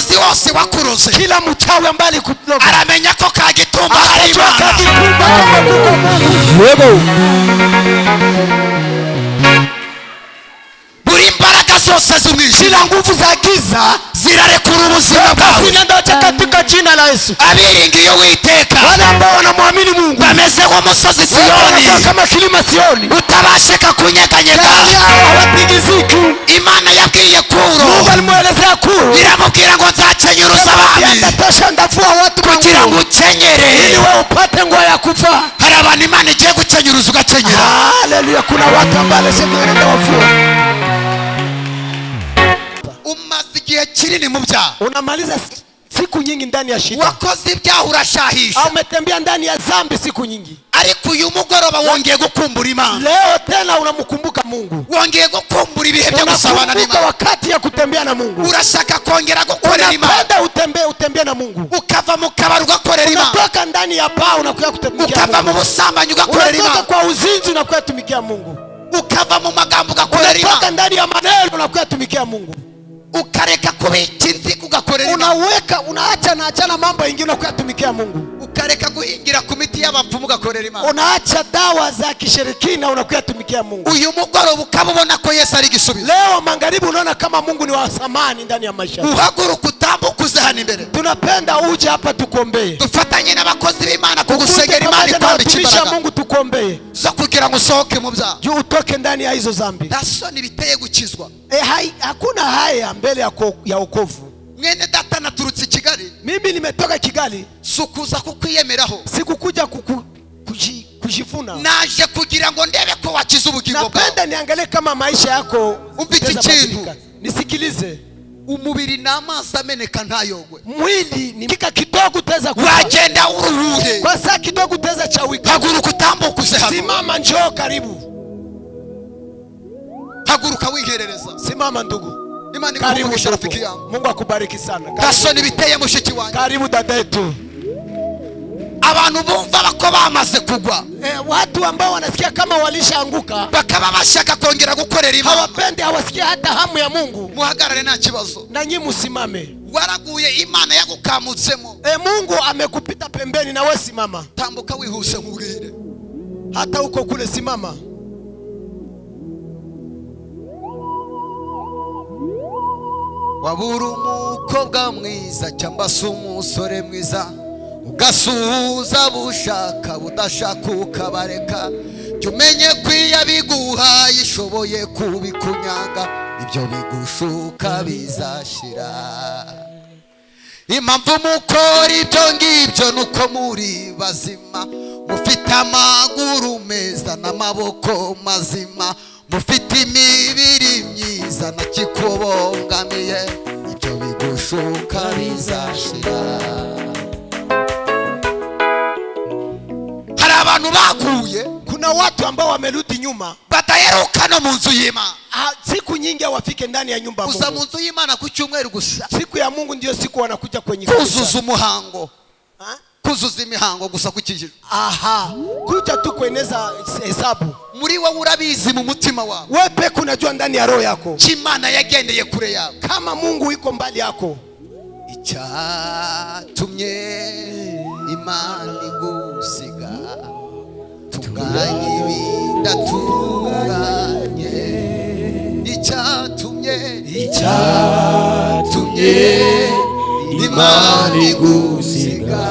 Murozi wose wakuroze Kila mchawi ambaye alikuloga aramenya ko Kagitumba hari atajua Imana. Kagitumba kama kuko Mungu. Buri mbaraga zose z'umwijima Kila nguvu za giza zirarekura ubuzima bwawe. zinaondoka katika jina la Yesu. Abiringiye Uwiteka Wale ambao wanamwamini Mungu bameze nk'umusozi wanakuwa Siyoni kama kilima Sioni, utabashika kunyeganyega. ndani yao hawatingiziki. Imana yabwiye Kuro, Mungu alimwelezea Kuro, iramubwira ngo nzakenyuruza abami atatosha ndavua watu kugira ngo manguo ukenyere. Ili wewe upate nguo ya kuvaa. Hari abantu Imana igiye gukenyuruza ugakenyera. Haleluya! Kuna watu ambao alisema nenda wafua. Umaze igihe kinini mu byaha. Unamaliza siku nyingi ndani ya shida, Wakoze ibyaha urashahisha, au umetembea ndani ya zambi siku nyingi. Ariko uyu mugoroba wongeye gukumbura Imana. Leo tena unamkumbuka Mungu, Wongeye gukumbura ibihe byo gusabana unakumbuka n'Imana. Wakati ya kutembea na Mungu, Urashaka kongera gukorera Imana. Unapenda utembee utembee na Mungu, Ukava mu kabari ugakorera Imana. Unatoka ndani ya baa unakuya kutumikia Ukava mu Mungu, busambanyi ugakorera unatoka Imana. Kwa uzinzi unakuya tumikia Mungu, Ukava mu magambo ugakorera unatoka Imana. Ndani ya maneno unakuya tumikia Mungu, Ukareka kubika inzigo ugakorera Imana. Unaweka unaacha na achana mambo ingine unakuya tumikia Mungu, Ukareka guhingira ku miti y'abapfumu ugakorera Imana. Unaacha dawa za kishirikina unakuya tumikia Mungu. Uyu mugoroba ukaba ubona ko Yesu ari igisubizo. Leo magharibi unaona kama Mungu ni wa thamani ndani ya maisha yako. Uhaguruka utambuke uze hano imbere. Tunapenda uje hapa tukuombee, Dufatanye n'abakozi b'Imana Uje kugusengera Imana pamoja na ikwambika watumishi wa imbaraga Mungu tukuombee zo kugira ngo usohoke mu byaha. Juu utoke ndani ya hizo zambi. Nta soni biteye gukizwa. E, hakuna haya mbele ya wokovu. Mwene data, naturutse i Kigali. Mimi nimetoka Kigali, Si ukuza kukwiyemeraho. Sikukuja kujivuna. Naje kugira ngo ndebe ko wakiza ubugingo bwawe. Napenda niangalie kama maisha yako Umva iki itaweza kintu. badilika. Nisikilize, Umubiri ni amazi ameneka ntayogwe. Mwili ni kika kidogo utaweza kufa. Wagenda uruhuye. Kwa saa kidogo utaweza chawika. Haguruka utambuke uze hano. Simama, njoo karibu. Haguruka wiherereza. Simama ndugu. Imana Karibu iguhe ndugu. Rafiki yangu. Mungu akubariki sana. Nta Karibu, soni biteye mushiki wanjye. Karibu dada yetu. Abantu bumva ko bamaze kugwa Watu ambao wanasikia kama walishaanguka bakaba bashaka kongera gukorera Imana, hawapendi, hawasikia hata hamu ya Mungu. Muhagarare nta kibazo. Na nyinyi musimame. Waraguye Imana yagukamutsemo. Mungu amekupita pembeni, na wewe simama. Tambuka wihuse nkubwire. Hata huko kule simama. Wabura umukobwa mwiza cyangwa se umusore mwiza ugasuhuza bushaka budashaka ukabareka jya umenye ko iyo abiguhaye ishoboye kubikunyanga ibyo bigushuka bizashira. Impamvu mukora ibyo ngibyo ni uko muri bazima mufite amaguru meza n'amaboko mazima mufite imibiri myiza ntakikubongamiye ibyo bigushuka bizashira. Hari abantu baguye Kuna watu ambao wamerudi nyuma, badaheruka no mu nzu y'Imana. Ah, siku nyingi hawafike ndani ya nyumba ya Kuza mu Mungu. nzu y'Imana ku cyumweru gusa. Siku ya Mungu ndiyo siku wanakuja kwenye Kuzuza kanisa. umuhango. Ha? Kuzuza imihango gusa kukijijwe. Aha, kuja tu kueneza hesabu. Muri wowe urabizi mu mutima wawe Wewe peke unajua ndani ya roho yako ko Imana yagendeye kure yawe. Kama Mungu iko mbali yako. Icyatumye Imana igusiga tunganye ibidatunganye icyatumye icyatumye Imana igusiga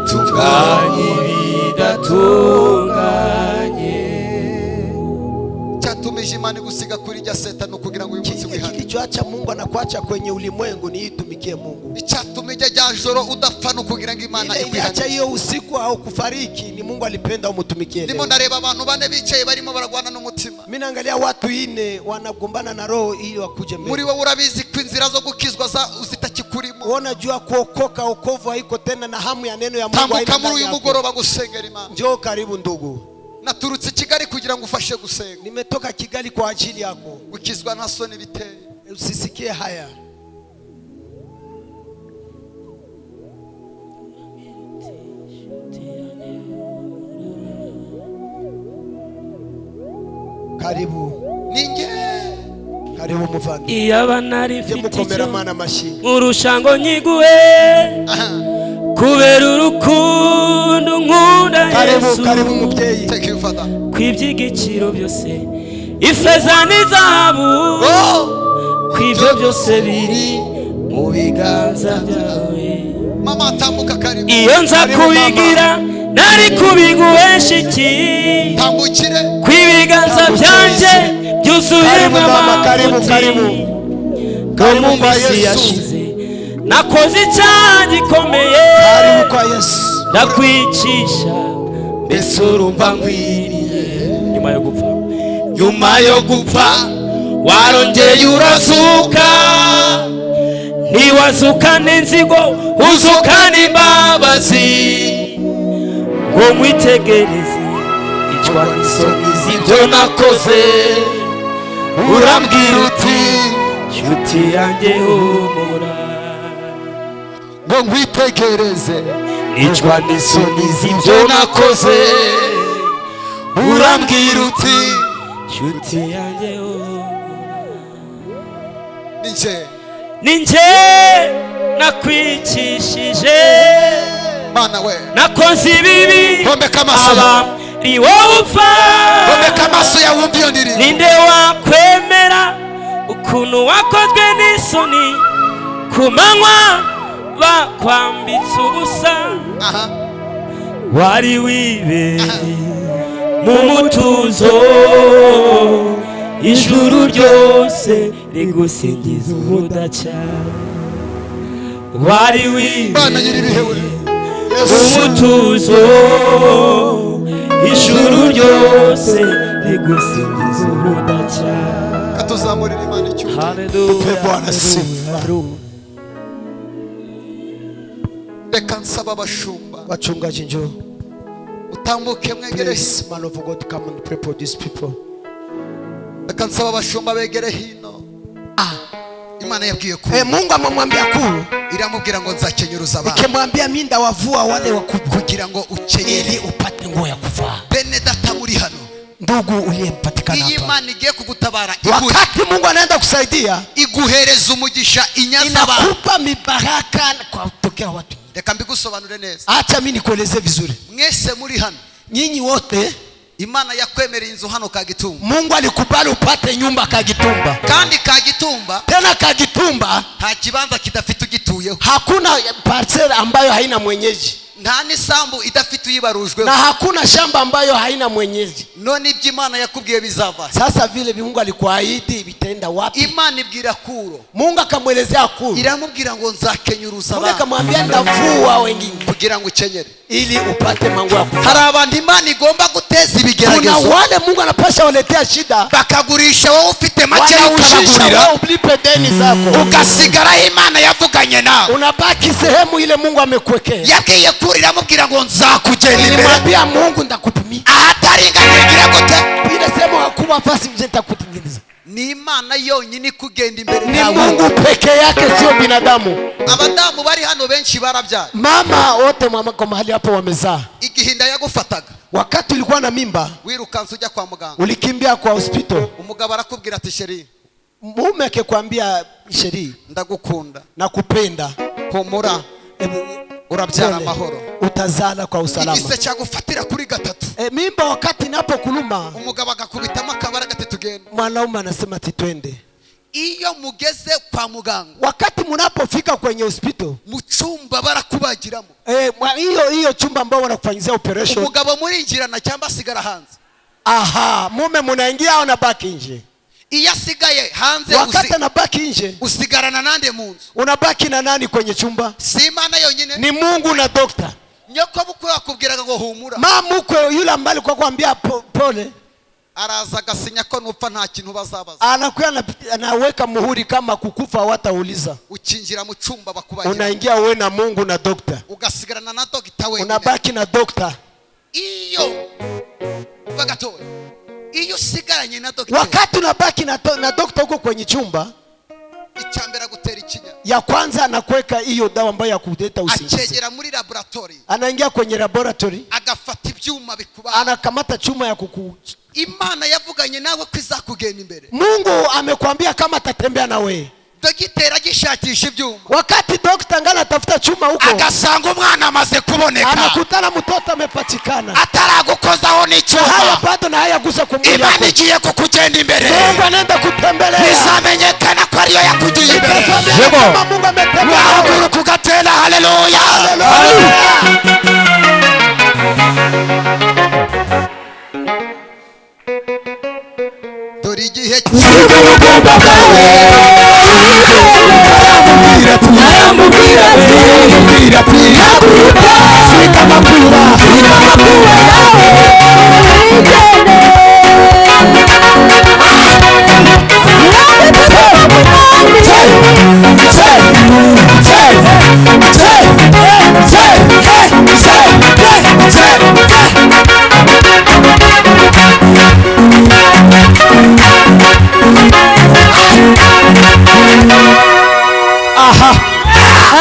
tunganye Ibidatunganye. Cyatumije Imana igusiga kuri rya seta ni ukugira ngo uyu munsi Kile wihane. Kilichoacha Mungu anakuacha kwenye ulimwengu ni itumikie Mungu. Icyatuma ijya rya joro udapfa ni ukugira ngo Imana Ile iliacha ikwihane. hiyo usiku au kufariki ni Mungu alipenda umutumikie Ndimo leo. ndareba abantu bane bicaye barimo baragwana n'umutima. Mimi naangalia watu ine wanagombana na roho ili wakuje Muri mbele. wowe urabizi ko inzira zo gukizwa zitakikuririmo. Unajua kuokoka, wokovu haiko tena na hamu ya neno ya Mungu Tambuka haina muri ndani uyu yako. mugoroba gusengera Imana. Njoo karibu ndugu. Naturutse i Kigali kugira ngo ufashe gusenga. Nimetoka Kigali kwa ajili yako. Gukizwa nta soni biteye. Usisikie haya. Karibu, Ninjye karibu Muvandimwe. Iyaba nari Jye mfite mukomera icyo Mana amashyi. nkurusha ngo nyiguhe kubera urukundo nkunda. Karibu. Yesu. Karibu, mubyeyi. Thank you, Father. Kw'iby'igiciro byose, ifeza n'izahabu, Oh! kw'ibyo byose biri mu biganza byawe. Mama, tambuka, karibu. Iyo nza Karibu, mama. kubigira, nari kubiguhesha iki? Tambukire. Kw'ibiganza Tambuka, byanjye Yesu. byuzuyemo Karibu, mama, karibu, amafuti. karibu. No Karibu mu kwa minsi Yesu. yashize nakoze icyaha gikomeye, Karibu kwa Yesu. ndakwicisha, mbese urumva nkwiriye? Nyuma yo gupfa, nyuma yo gupfa warongeye urazuka, ntiwazukana inzigo, uzukana imbabazi. Ngo nkwitegereze, icwa n'isoni z'ibyo nakoze, urambwira uti: "Nshuti yanjye, humura." Ngo nkwitegereze, nicwa n'isoni z'ibyo nakoze, urambwira uti: "Nshuti yanjye, humura." Ni njye. Ni njye nakwicishije. Mana we. Nakoze ibibi, Hombeka amaso aba yawe. ari wowe upfa. Hombeka amaso yawe, wumve iyo ndirimbo. Ninde wakwemera ukuntu wakozwe n'isoni, ku manywa bakwambitse ubusa? Aha. Wari wibereye mu mutuzo, ijuru ryose rigusingiza ubudacya. Wari Mana nyir'ibihe we. wibereye mu mutuzo, ijuru ryose rigusingiza ubudacya. Katuzamurira Imana icyubahiro. Haleluya. Bwana sifa. Reka nsaba abashumba. Wachungaji, njoo. Utambuke, mwegere. Please, man of God, come and pray for these people. Reka nsaba abashumba begere hino. Imana yabwiye ku Mungu amemwambia kuu, iramubwira ngo nzakenyuruza abantu ikimwambia mimi ndawavua wale wakubwa kugira ngo ukenyere, ili upate nguo ya kuvaa. Bene data muri hano, Ndugu uliyempatikana iyo hapa, Imana igiye kugutabara, wakati Mungu anaenda kusaidia, iguhereza umugisha inyaza abantu. Inakupa mibaraka kwa kutokea watu. Reka mbigusobanure neza. Acha mimi nikueleze vizuri. Mwese muri hano, Nyinyi wote, Imana yakwemereye inzu hano Kagitumba. Mungu alikubali upate nyumba Kagitumba. Kandi Kagitumba, Tena Kagitumba, nta kibanza kidafite ugituyeho, hakuna parcel ambayo haina mwenyeji, nta n'isambu idafite uyibarujweho, na hakuna shamba ambayo haina mwenyeji. None ibyo Imana yakubwiye bizava? Sasa vile Mungu alikuahidi vitaenda wapi? Imana ibwira Kuro, Mungu akamwelezea Kuro, iramubwira ngo nzakenyuruza Mungu abantu akamwambia ndavua wengine kugira ngo ukenyere. Ili upate manguo ya kuvaa. Hari abantu Imana igomba guteza Kuna ibigeragezo, wale Mungu anapasha waletea shida, bakagurisha, wowe ufite make, wanaushisha ukabagurira, wewe ulipe deni zako, ugasigaraho Imana yavuganye nawe. Unabaki sehemu ile Mungu amekuwekea. Yabwiye Kuro, iramubwira ngo nzakugenda imbere, Nilimwambia Mungu ndakutumia ahataringaniye ngira gute? ile sehemu hakuwa fasi mzee, nitakutengeneza. Ni Imana yonyine ikugenda imbere, Ni ntawe. Mungu peke yake, sio binadamu. Abadamu bari hano benshi barabyaye. Mama wote mama kwa mahali hapo wamezaa. Igihe inda yagufataga, Wakati ulikuwa na mimba, wirukanse ujya kwa muganga, ulikimbia kwa hospital, umugabo arakubwira ati: "Chéri, mume akikwambia chéri, ndagukunda, nakupenda, humura, urabyara pole, amahoro." Utazala kwa usalama. Igise cyagufatira kuri gatatu, Mimba wakati inapokuluma, umugabo agakubitamo akabara gati: "Tugende." Mwanaume anasema ati twende. Iyo mugeze kwa muganga, Wakati mnapofika kwenye hospital, mu cyumba barakubagiramo, hiyo hiyo chumba ambao wanakufanyizia operation, umugabo murinjirana cyangwa asigara hanze? Aha, mume munaingia au nabaki nje? Iyo asigaye hanze, Wakati anabaki nje, usigarana nande mu nzu? Unabaki na nani kwenye chumba? Si Imana yonyine? Ni Mungu na dokta. Nyoko bukwe wakubwiraga ngo humura, Mama mkwe yule ambaye alikuwa kwambia pole, araza agasinya ko nupfa nta kintu bazabaza. Anakuwa anaweka muhuri kama kukufa hawatauliza. Ukinjira mu cyumba bakubagira, Unaingia wewe na Mungu na dokta, ugasigarana na dogita wenyine. Unabaki na dokta. Iyo uva gatoya, iyo usigaranye na dogita, Wakati unabaki na dokta huko kwenye chumba, icya mbere agutera ikinya, ya kwanza anakuweka hiyo dawa ambayo ya kuleta usingizi. Akegera muri laboratori, Anaingia kwenye laboratory, agafata ibyuma bikubaga, anakamata chuma ya kuku Imana yavuganye nawe ko izakugenda imbere. Mungu amekwambia kama atatembea na wewe. Dogiteri agishakisha ibyuma, Wakati dokta ngana atafuta chuma huko, agasanga umwana amaze kuboneka, anakutana mtoto amepatikana, ataragukozaho haya n'icyuma, bado na hayagusa kwa mwili Imana wako. igiye kukugenda imbere. Mungu anaenda kutembelea. Bizamenyekana ko ariyo yakugiye imbere. Itasemekana kama Mungu ametembea nawe. Wahaguruka ugatera haleluya. Haleluya. Dore igihe. Aramubwira ati haguruka, shika amakuba yawe wigende.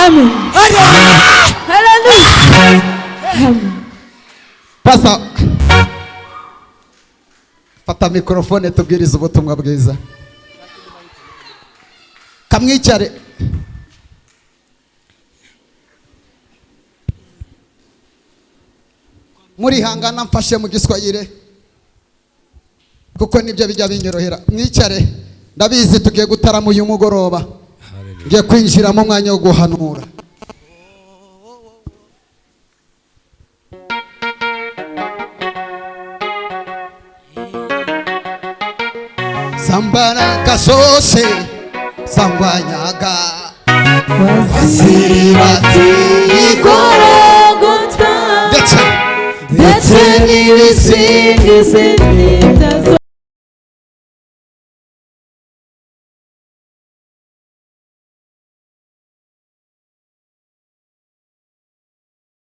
Amen. Hallelujah. Pasa, fata mikorofone tubwirize ubutumwa bwiza. Kamwicare. Murihangana, mfashe mu Giswahili kuko nibyo bijya binyorohera. Mwicare, ndabizi tugiye gutarama uyu mugoroba, ngiye kwinjira mu mwanya wo guhanura. Zambaraga zose zangwanyaga Igorogota ndetse ndetse n'ibisingizo.